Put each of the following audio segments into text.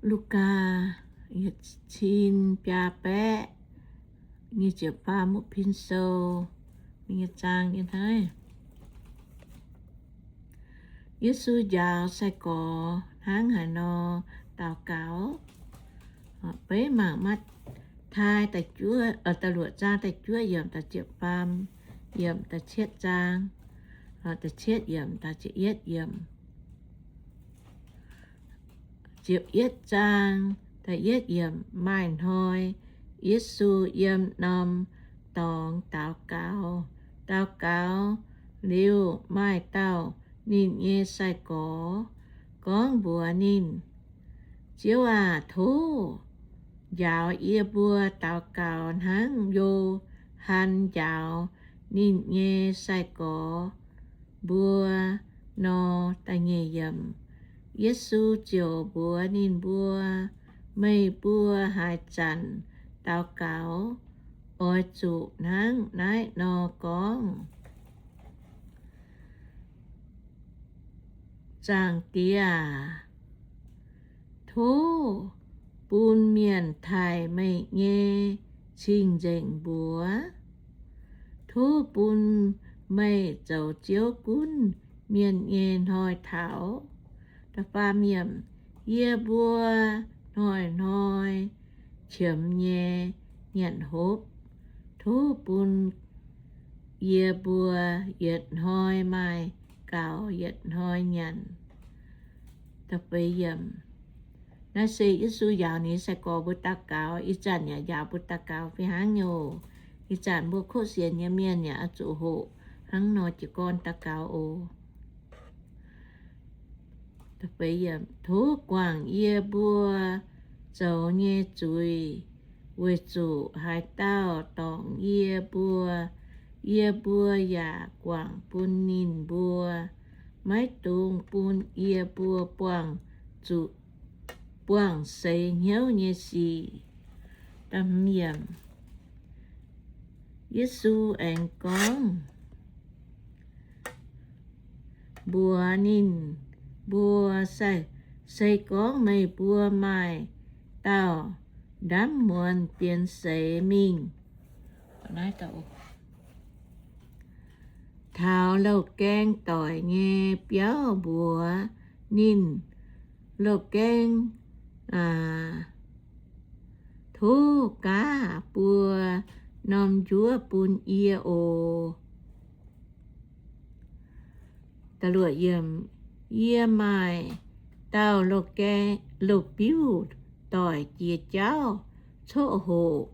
Lugaa cin biaa baeqv nyic ziepc faam wuov pin sou nyei zaang nyei hnangv. Yesu njaaux sai-gorx hnangv haaix nor daux gaux. Beiv mangc Matv^tai da'luoqc zaang da'juov yiemc, da'ziepc faam yiemc, da'cietv zaang, da'cietv yiemc, da'ziepc yietv yiemc. Ziepc yietv zaang da'yietv yiemc. Maaih hnoi Yesu yiem norm dorngx daux gaux. Daux gaux liuz, maaih dauh ninh nyei sai-gorx gorngv mbuox ninh, Ziouv aac, tov njaaux yie mbuo daux gaux hnangv Yo^han njaaux ninh nyei sai-gorx mbuo nor. Da'nyeic yiemc. Yesu ziouc mbuox ninh mbuo, Meih mbuo haaix zanc daux gaux oix zuqc hnangv naaiv nor gorngv, Zaangc Diex aac, tov bun mienh taaih meih nyei cing-nzengc mbuox. Tov bun meih zoux Ziouv gunv mienh nyei hnoi taux. Yie mbuo hnoi-hnoi qiemx nyei nyanc hopv, tov bun yie mbuo yietc hnoi maaih gaux yietc hnoi nyanc. Naaiv se Yesu njaaux ninh nyei sai-gorx mbuo daux gaux. Ih zanc yaac njaaux mbuo daux gaux fih hnangv nyei oc. Ih zanc mbuo kov sienx nyei mienh yaac oix zuqc hoqc hnangv nor jiez gorn daux gaux oc. Tov guangc yie mbuo zoux nyei zuiz, weic zuqc haaix dauh dorngc yie mbuo, yie mbuo yaac guangc bun ninh mbuo. Maiv dungx bun yie mbuo buangh zuqc, buangh seix hnyouv nyei sic. Yesu aengx gorngv mbuox ninh mbuo, Se gorngv meih mbuo maaih dauh ndaamv muonz bienx seix mingh taux loz-gaeng doic nyei biauv mbuox ninh, Loz-gaeng, tov gaav buo norm njuov bun yie oc. Yie maaih dauh loz-gaeng doic jiex jauv coqv hoqc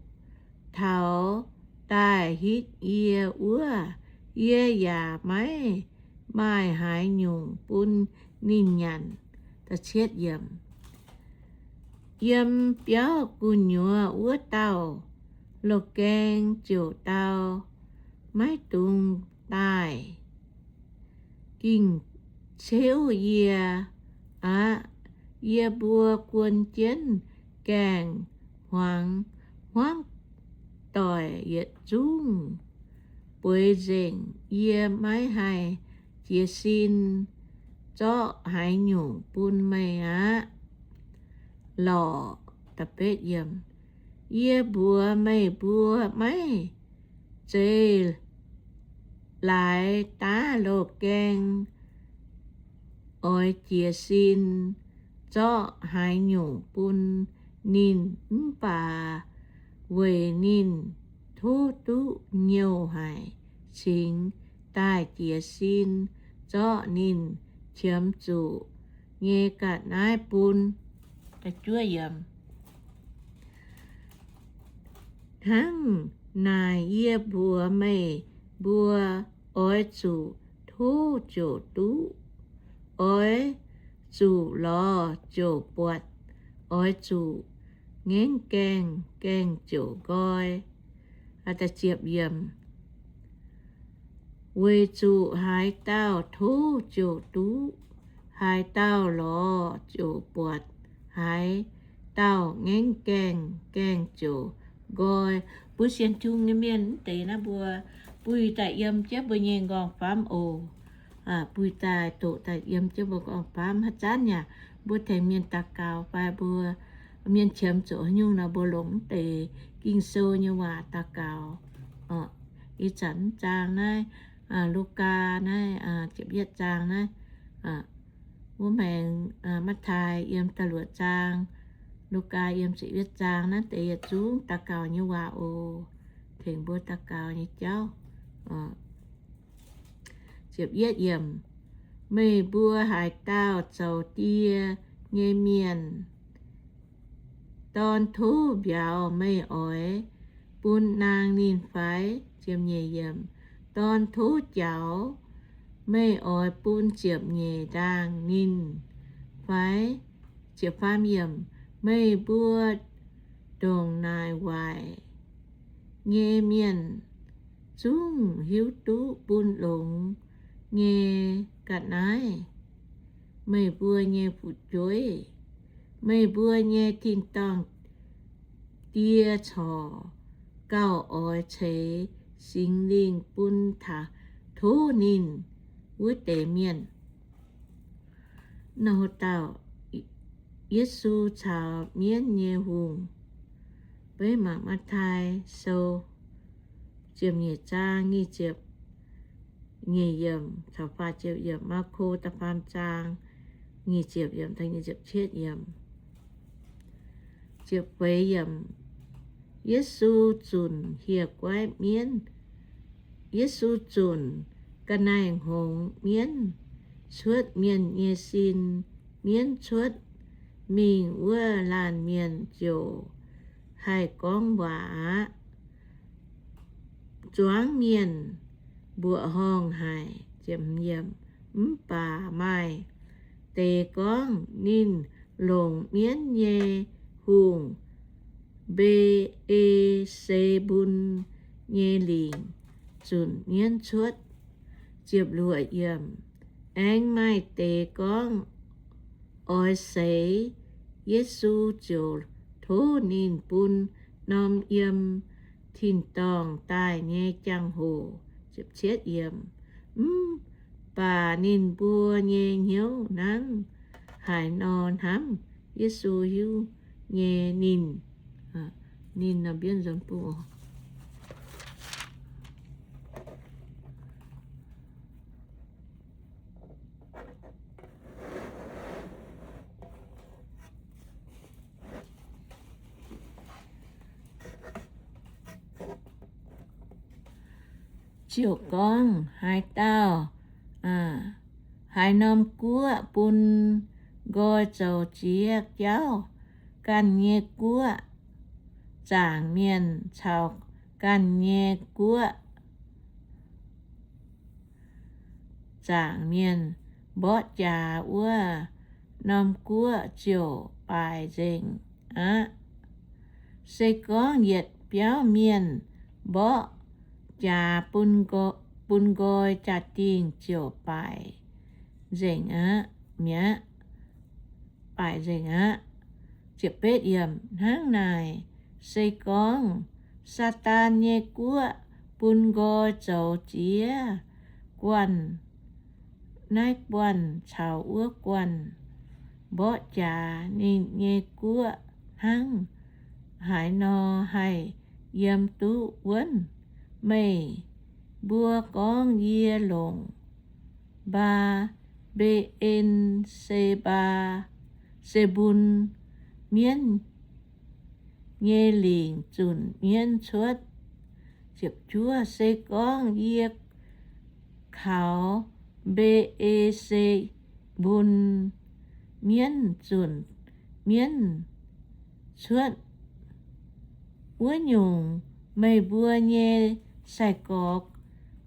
taux daaih hitv yie wuov. Yie yaac maiv maaih haaix nyungc bun ninh nyanc. Yiem biauv gu'nyuoz wuov dauh loz-gaeng ziouc dau, Maiv dungx daaih. Ging-ceuv yie aqv. Yie mbuo guon jienv gaengh hmuangx hmuangv doic yietc zungv bueix nzengc. Yie maiv haih jiez sin zorqv haaix nyungc bun meih aqv lorqc. Yie mbuox meih mbuo, maiv zeiz laaix daav loz-gaeng oix jiez sin zorqv haaix nyungc bun ninh, mv baac weic ninh tov duqv nyouh haic cingx daaih jiez sin zorqv ninh qiemx zuqc nyei ga'naaiv bun. Hnangv naaic yie mbuox meih mbuo, oix zuqc tov ziouc duqv, oix zuqc lorz ziouc buatc, oix zuqc ngaengv gaengh, gaengh ziouc nqoi. Weic zuqc haaix dauh tov ziouc duqv, haaix dauh lorz ziouc buatc, haaix dauh ngaengv gaengh, gaengh ziouc nqoi. Mbuo sienx Tin-Hungh nyei mienh mv deix naaiv mbuo buih daaih yiem jienv mbuo nyei nqorngv-famv oc. Buih daaih doqc daaih yiem jienv mbuo nqorngv-famv. Haaix zanc yaac mbuo tengx mienh daux gaux fai mbuo mienh qiemx zuqc haaix nyungc nor, mbuo longc mv deix Ging-Sou nyei waac daux gaux. Ih zanc mv zaang naaiv, Lugaa naaiv, ziepc yietv zaang naaiv, wuov maengx Matv^taai yiem da'luoqc zaang, Lugaa yiem ziepc yietv zaang naaiv deix yietc zungv daux gaux nyei waac oc. Tengx mbuo daux gaux nyei jauv. Ziepc yietv yiemc, meih mbuo haaix dauh zoux die nyei mienh, dorn tov mbiauz meih oix bun naang ninh fai? Ziepc nyeic yiemc, dorn tov jaux meih oix bun ziepc nyeic ndaang ninh fai? Ziepc faam yiemc, meih mbuo ndongc naaic waaic nyei mienh zungv hiuv duqv bun longx nyei ga'naaiv meih mbuo nyei fu'jueiv. Meih mbuo nyei tin-dorngh die corc gauh oix ceix Singx Lingh bun tov ninh wuov deix mienh. Nor dauh Yesu caux mienv nyei hungh. Beiv mangc Matv^taai Sou ziepc nyeic zaang nyic ziepc nyeic yiemc caux faah ziepc yiemc, Maako da'faam zaang nyic ziepc yiemc taux nyic ziepc cietv yiemc. Ziepc feix yiemc, Yesu zunc hieh guaiv mienv. Yesu zunc ga'naaiv-hngongx mienv cuotv mienh nyei sin. Mienv cuotv mingh wuov, laanh mienh ziouc haih gorngv waac aqv. Zuangx mienh mbuoqc horngh haic. Mv baac maaih deix gorngv, ninh longc mienv nyei hungh, Mbe^e^se^mbun nyei lingc zunc mienv cuotv. Ziepc luoqc yiemc, aengx maaih deix gorngv, oix seix Yesu ziouc tov ninh bun norm yiem tin-dorngh daaih nyei jangx-hoc. Ziepc cietv yiemc, mv baac ninh mbuo nyei hnyouv hnangv haaix nor hnamv, Yesu hiuv nyei. Ninh, ninh nor mbienv nzuonx bung ziouc gorngv, haaix dauh, haaix norm guoqv bun nqoi zoux ziex jauv, ganh nyei guoqv zaangc mienh caux ganh nyei guoqv zaangc mienh mborqv jaax wuov, norm guoqv ziouc baaic nzengc aqv. Se gorngv yietc biauv mienh mborqv jaax bun nqoi, jaa-dingh ziouc baaic nzengc aqv mi'aqv. Baaic nzengc aqv. Hnangv naaic, se gorngv Saadaan nyei guoqv bun nqoi zoux ziex guanh, naaiv guanh caux wuov guanh mborqv jaax, ninh nyei guoqv hnangv haaix nor haih yiem duqv wuonv? Meih mbuo gorngv yie longc Mbaa^mbe^en^se^mbaa, se^mbun mienv nyei lingc zunc mienv cuotv. Se gorngv yie kaux Mbe^e^se^mbun mienv zunc mienv cuotv wuov nyungc, meih mbuo nyei sai-gorx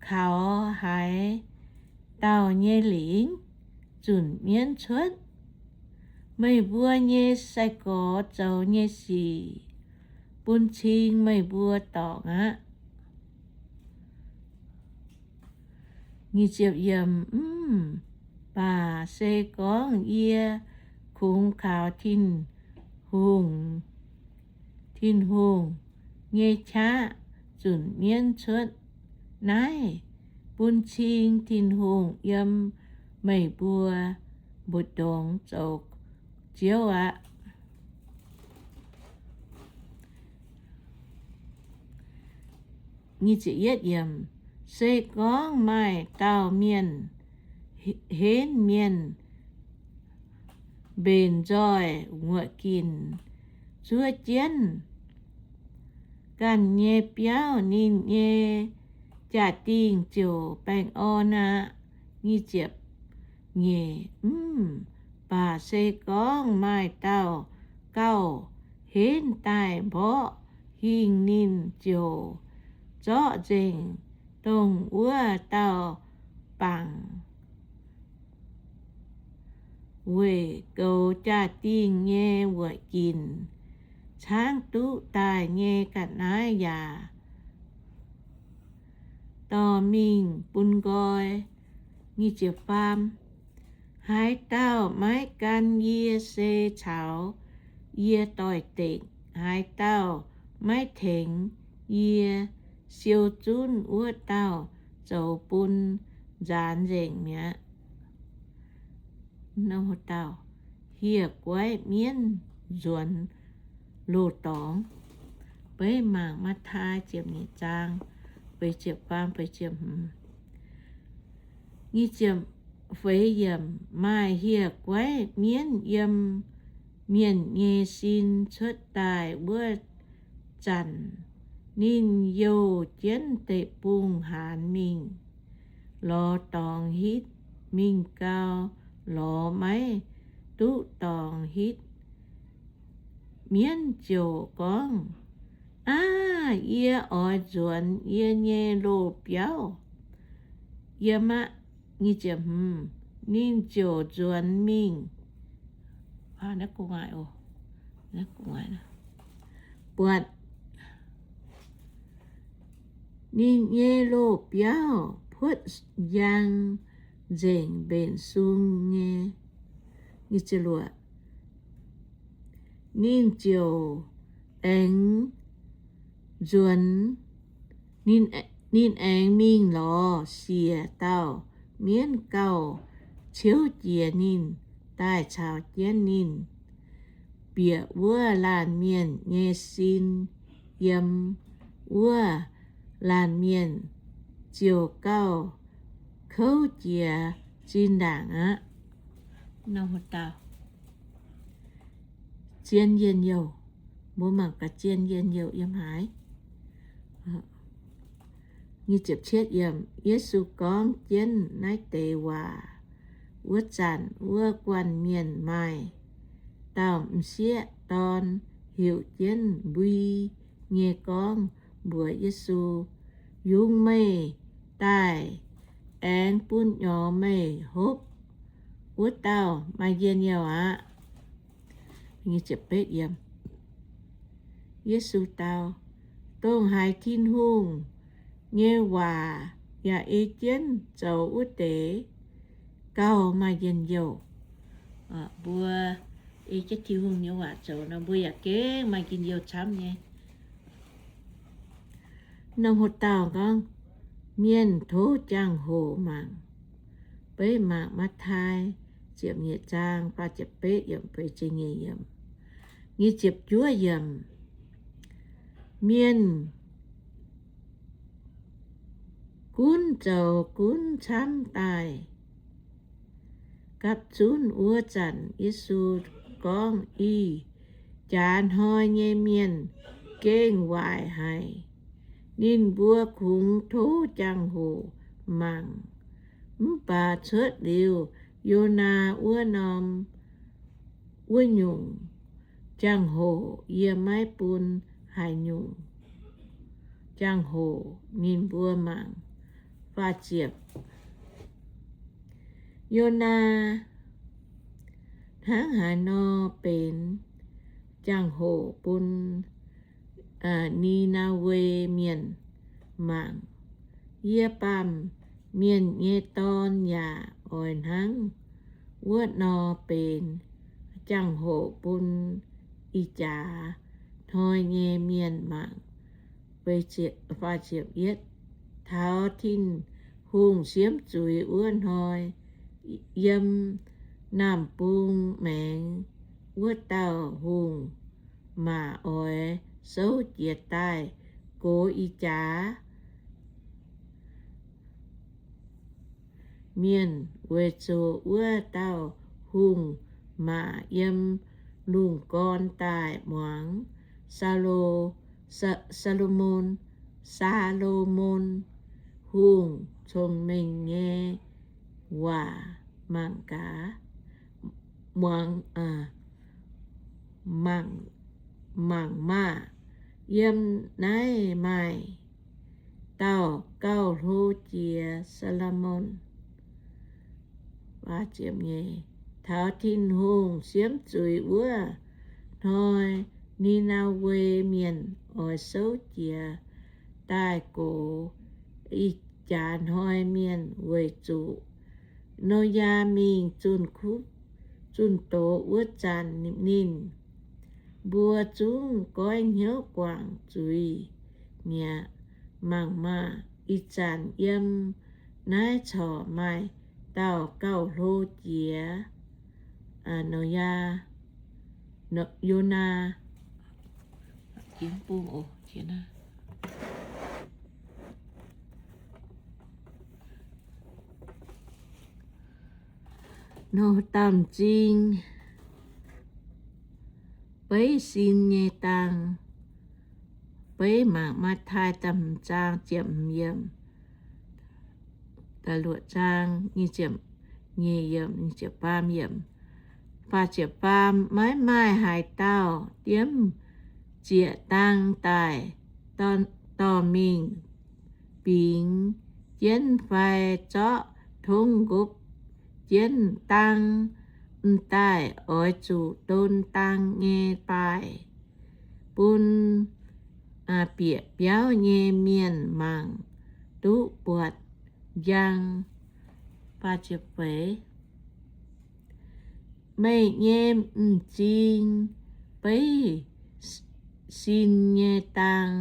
kaux haaix dauh nyei lingc zunc mienv cuotv? Meih mbuo nyei sai-gorx zoux nyei sic bun cing meih mbuo dorngc aqv. Mv baac se gorngv yie kungx kaux Tin-Hungh, Tin-Hungh nyei qaqv zunc mienv cuotv naaiv, bun cing Tin-Hungh yiem meih mbuo mbu'ndongx zoux Ziouv aqv. Se gorngv maaih dauh mienh henv mienh mbenc nzoih wuoqc ginc zuov jienv ganh nyei biauv, ninh nyei jaa-dingh ziouc baengh orn aqv. Mv baac se gorngv maaih dauh gauh henv daaih mborqv hingh, ninh ziouc zorqv nzengc dongh wuov dauh bangc weic goux jaa-dingh nyei wuoqc ginc caangv duqv daaih nyei ga'naaiv yaac dorh mingh bun nqoi. Haaix dauh maiv gan yie se caux yie doix-dekc. Haaix dauh maiv tengx yie siou zunv, wuov dauh zoux bun nzaanx nzengc mi'aqv. Hieh guaiv mienv nzuonx loz-dorngx. Beiv mangc Matv^taai ziepc nyeic zaang, feix ziepc faam, feix ziepc hmz. Maaih hieh guaiv mienv yiem mienh nyei sin cuotv daaih wuov zanc, ninh youh jienv deic-bung haanz mingh, lorz dorngx hitv. Mingh gau, lorz maiv duqv dorngx hitv. Mienv ziouc gorngv, Aav, yie oix nzuonx yie nyei loz-biauv yiem aqv. Ninh ziouc nzuonx mingh buatc ninh nyei loz-biauv puotv njang nzengc mbenc sung nyei. Ninh ziouc aengx nzuonx, ninh aengx mingh lorz siec dauh mienv gauh ciouv jiex ninh daaih caux jienv ninh bieqc wuov laanh mienh nyei sin. Yiem wuov laanh mienh ziouc gauh kouv jiex zinh ndaangc aqv. Zien njien-youh. Mbuo mangc gaax zien njien-youh yiem haaix. Yesu gorngv jienv naaiv deix waac wuov zanc, wuov guanh mienh maaih dauh m'sieqv dorn heuc jienv Mbui nyei gorngv mbuox Yesu, Yungz meih daaih aengx bun nyorx meih hopv wuov dauh maaih njien-youh aqv. Yesu dau, Dongh haiz Tin-Hungh nyei waac yaac ei jienv zoux wuov deix gauh maaih njien-youh. Mbuo ei jienv Tin-Hungh nyei waac zoux nor, mbuo yaac gengh maaih njien-youh camv nyei. Norm haaix dauh gorngv, mienh tov jangx-hoc mangc. Beiv mangc Matv^taai ziepc nyeic zaang faah ziepc betv yiemc feix ziepc nyeic yiemc. Nyic ziepc juov yiemc. Mienh gunv zoux gunv camv daaih. Gapv zunv wuov zanc Yesu gorngv, Ih jaax hnoi nyei mienh gengh waaic haic. Ninh mbuo kungx tov jangx-hoc mangc, mv baac cuotv liuz Yonaa wuov norm, wuov nyungc jangx-hoc yie maiv bun haaix nyungc jangx-hoc ninh mbuo mangc. Yonaa hnangv haaix nor benx jangx-hoc bun Ni^naa^we Mienh mangc, yie baamh mienh nyei Dorn yaac oix hnangv wuov nor benx jangx-hoc bun ih jaax hnoi nyei mienh mangc. Taux Tin-Hungh siemv zuiz wuov hnoi, yiem naamh bung maengx wuov dauh hungh maac oix souv jiez daaih gox ih jaax mienh, weic zuqc wuov dauh hungh maac yiem lungh gorn daaih muangx Saulo, Sa- Saa^lo^morn, Saa^lo^morn Hungh cong-mengh nyei waac mangc gaax, muangx, mangc, mangc maah! Yiem naaiv maaih dauh gauh hlo jiex Saa^lo^morn. Taux Tin-Hungh siemv zuiz wuov hnoi, Ni^naa^we Mienh oix souv jiez daaih gox ih jaax hnoi mienh weic zuqc Noyaa mingh zunh kuv zunh doz wuov zanc ninh mbuo zungv goiv hnyouv guangc zuiz mi'aqv. Mangc maah! Ih zanc yiem naaiv corc maaih dauh gauh hlo jiex Noyaa, Yonaa. Nor, dauh m'zing beiv sin nyei dang. Beiv mangc Matv^tai da'hmz zaang ziepc hmz yiemc, da'luoqc zaang nyic ziepc nyeic yiemc, nyic ziepc faam yiemc. Faah ziepc faam, maiv maaih haaix dauh diemv zieqc dang daaih dorh mingh bingx jienv fai zorqv tongv nqopv jienv dang m'daaih, oix zuqc don dang nyei baaih bun bieqc biauv nyei mienh mangc duqv buatc njang. Meih nyei m'zing beiv sin nyei dang.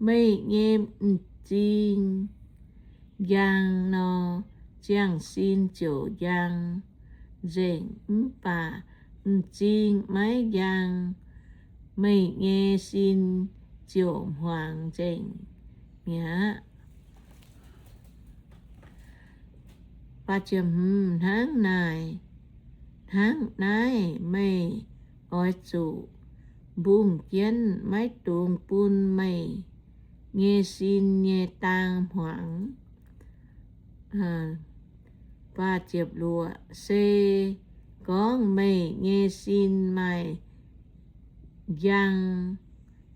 Meih nyei m'zing njang nor, ziangh sin ziouc njang nzengc. Mv baac m'zing maiv njang, meih nyei sin ziouc hmuangx nzengc mi'aqv. Hnangv naaic, hnangv naaiv meih oix zuqc mbungh jienv, maiv dungx bun meih nyei sin nyei dang hmuangx. Se gorngv meih nyei sin maaih njang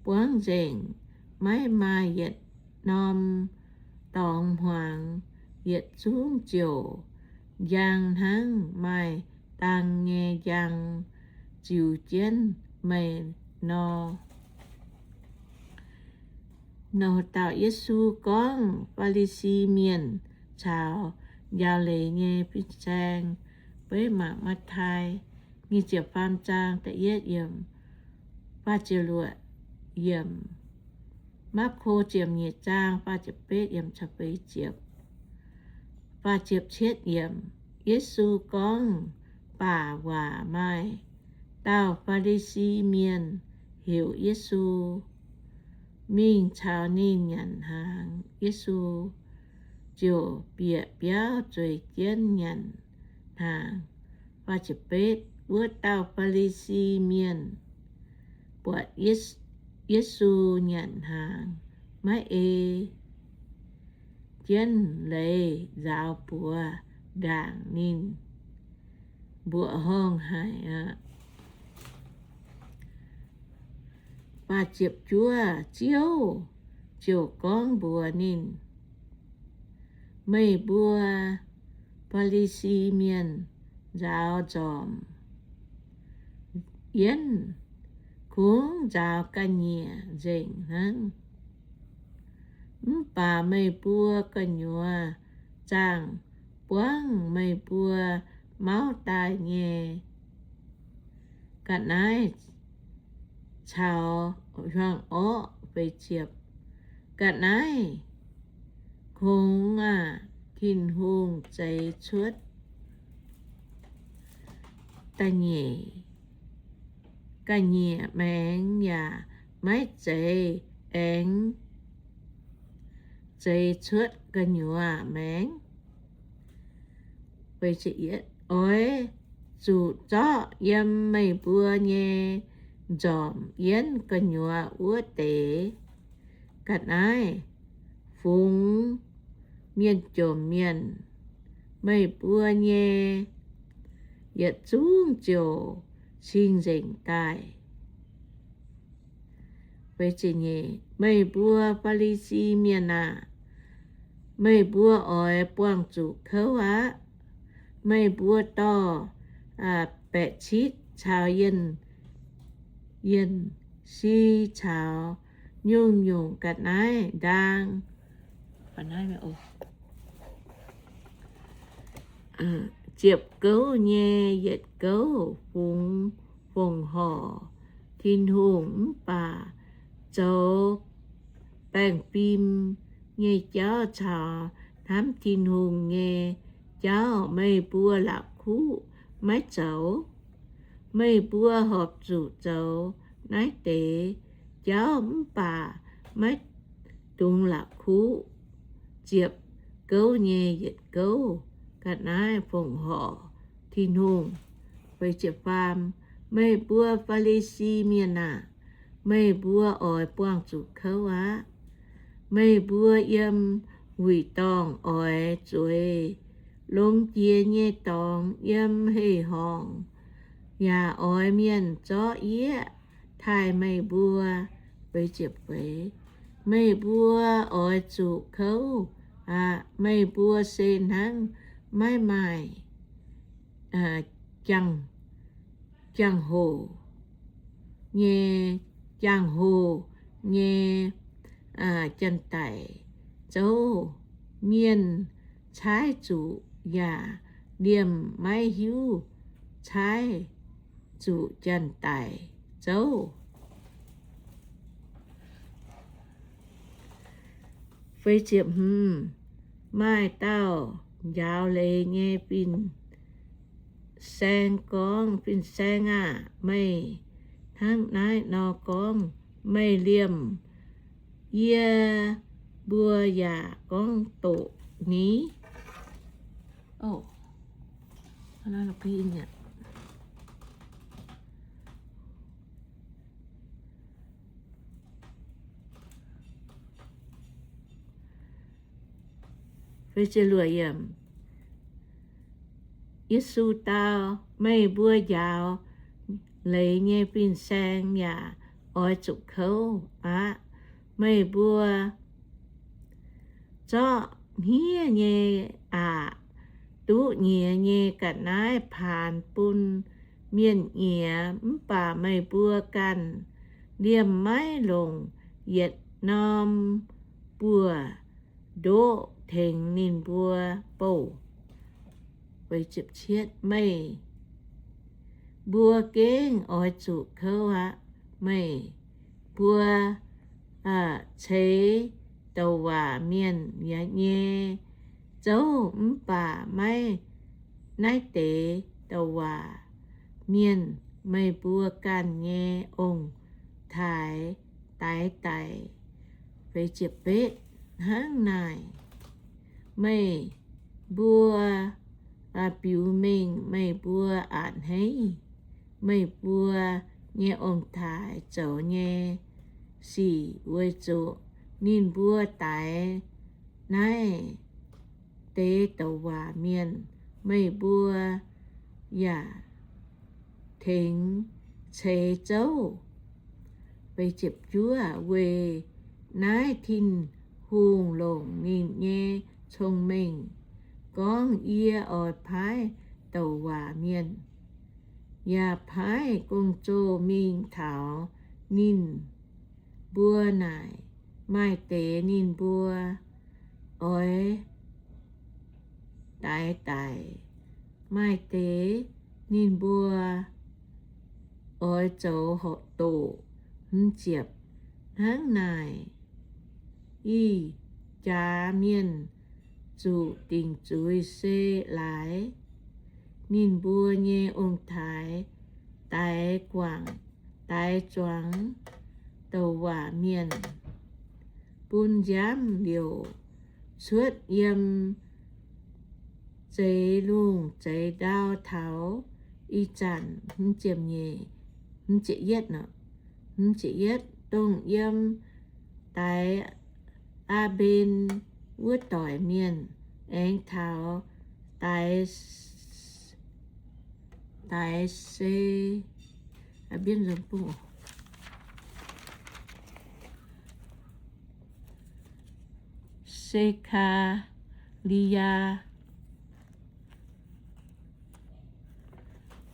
buangv nzengc, maiv maaih yietc norm dorngx hmuangx, yietc zungv ziouc njang hnangv maaih dang nyei njang ziux jienv meih nor. Nor dauh Yesu gorngv Faa^li^si Mienh caux njaaux leiz nyei fin-saeng. Beiv mangc Matv^tai nyic ziepc faam zaang da'yietv yiemc, faah ziepc luoqc yiemc. Maako ziepc nyeic zaang faah ziepc betv yiemc caux feix ziepc. Faah ziepc cietv yiemc. Yesu gorngv baac waac, maaih dauh Faa^li^si Mienh heuc Yesu mingh caux ninh nyanc hnaangx. Yesu ziouc bieqc biauv zueiz jienv nyanc hnaangx. Wuov dauh Faa^li^si Mienh buatc Yesu nyanc hnaangx, maiv ei jienv leiz nzaaux buoz ndaangc ninh, mbuoqc horngh haic aqv. Ziouv ziouc gorngv mbuox ninh, Meih mbuo Faa^li^si Mienh nzaaux nzormc yienv, kungx nzaaux ga'nyiec nzengc hnangv. Mv baac meih mbuo gu'nyuoz zaangh buangv meih mbuo mauv daaih nyei ga'naaiv caux hmuangv-orqv. Ga'naaiv kungx aah! Tin-Hungh zeix cuotv da'nyeic ga'nyiec maengx yaac maiv zeiz aengx zeix cuotv gu'nyuoz maengx. Oix zuqc zorqv yiem meih mbuo nyei nzormc yienv gu'nyuoz wuov deix ga'naaiv fungx mienh jomc mienh. Meih mbuo nyei yietc zungv ziouc cing-nzengc daaih. Meih mbuo Faa^li^si Mienh aah! Meih mbuo oix buangh zuqc kouv aqv. Meih mbuo dorh baeqc citv caux yienh, yienh si caux nyungc-nyungc ga'naaiv ndaang ziepc gouv nyei yietc gouv fungx fongc horc Tin-Hungh, mv baac zoux baengh fim nyei jauv caux hnamv Tin-Hungh nyei jauv meih mbuo la'kuqv maiv zoux. Meih mbuo horpc zuqc zoux naaiv deix jauv mv baac maiv dungx la'kuqv ziepc gouv nyei yietc gouv ga'naaiv fongc horc Tin-Hungh. Meih mbuo Faa^li^si Mienh aah! Meih mbuo oix buangh zuqc kouv aqv. Meih mbuo yiem wuic dorngh oix zueiz longx jiex nyei dorngx yiem hei-horngc, yaac oix mienh zorqv yieqv taaih meih mbuo. Meih mbuo oix zuqc kouv aqv. Meih mbuo se hnangv maiv maaih jangx-hoc nyei, jangx-hoc nyei janx-daic zouv. Mienh caaiv zuqc yaac liemh maiv hiuv caaiv zuqc janx-daic zouv. Maaih dauh njaaux leiz nyei fin-saeng gorngv, Fin-Saeng aah! Meih hnangv naaiv nor gorngv, meih liemh yie mbuo yaac gorngv doqc ni. Yesu dau, Meih mbuo njaaux leiz nyei fin-saeng yaac oix zuqc kouv aqv. Meih mbuo zorqv hniev nyei aqc duqv nyiex nyei ga'naaiv paanx bun mienh nyiex, mv baac meih mbuo ganh liemh maiv longc yietc norm buoz-ndoqv tengx ninh mbuo bouh. Meih mbuo gengh oix zuqc kouv aqv. Meih mbuo ceix douc waac mienh nyei zouv, mv baac maiv naaiv deix douc waac mienh, meih mbuo ganh nyei ong-taaix daix daic. Hnangv naaic, meih mbuo biux mengh meih mbuo a'hneiv meih mbuo nyei ong-taaix zoux nyei sic, weic zuqc ninh mbuo daix naaiv deix douc waac mienh, meih mbuo yaac tengx ceix zouv. Weic naaiv Tin-Hungh longc ninh nyei cong-mengh gorngv, Yie oix paaiv douc waac mienh, yaac paaiv gong-zoh mingh taux ninh mbuo naaic. Maaih deix ninh mbuo oix daix daic, maaih deix ninh mbuo oix zoux horqc doqc. Hnangv naaic, ih jaax mienh zuqc dingc zuiz se laaix ninh mbuo nyei ong-taaix daix guangc daix zuangx douc waac mienh, bun nziaamv liouc cuotv yiem zeix lungh zeix ndau taux ih zanc. Dongh yiem daix Aa^mben wuov doic mienh aengx taux daix, daix Se, Se^kaa^li^yaa,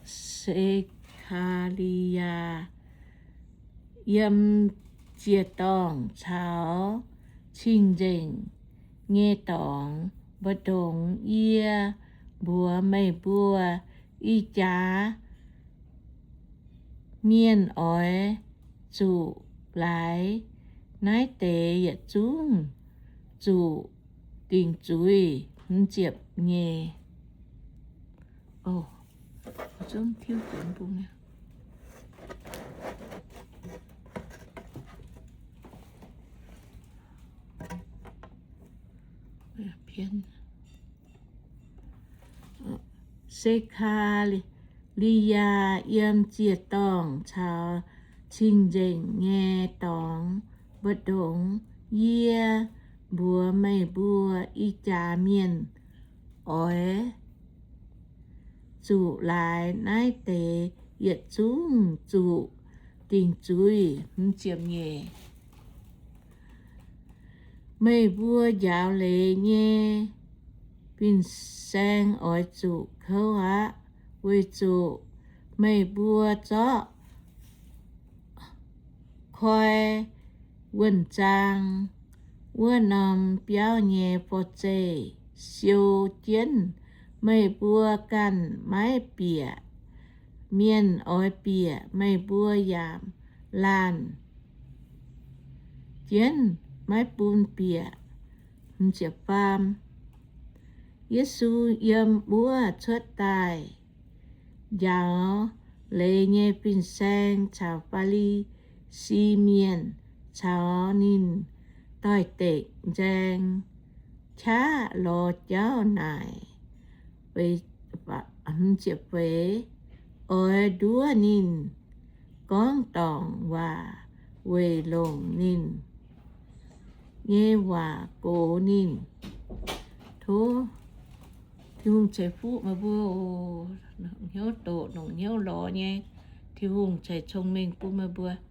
Se^kaa^li^yaa yiem ziec-dorngh caux cing-nzengc nyei dorngx mbu'ndongx yie mbuox meih mbuo, ih jaax mienh oix zuqc laaix naaiv deix yietc zungv zuqc dingc zuiz. Hmz ziepc nyeic. Se^kaa^li^yaa yiem ziec-dorngh caux cing-nzengc nyei dorngx mbu'ndongx yie mbuox meih mbuo, ih jaax mienh oix zuqc laaix naaiv deix yietc zungv zuqc dingc zuiz. Hmz ziepc nyeic. Meih mbuo njaaux leiz nyei fin-saeng oix zuqc kouv aqv, weic zuqc meih mbuo zorqv koi wuonh zaang wuov norm biauv nyei forv-zeih siou jienv. Meih mbuo ganh maiv bieqc, mienh oix bieqc meih mbuo yaac laanh jienv maiv bun bieqc. Yesu yiem wuov cuotv daaih njaaux leiz nyei fin-saeng caux Faa^li^si Mienh caux ninh doix-dekc nzaeng qaqv lorz jauv naaic, oix nduov ninh, gorngv dorngc waac weic longc ninh nyei waac gox ninh. Tov Tin-Hungh ceix fuqv meih mbuo oc. Hnyouv doqc, longc hnyouv lorz nyei. Tin-Hungh ceix cong-mengh bun meih mbuo.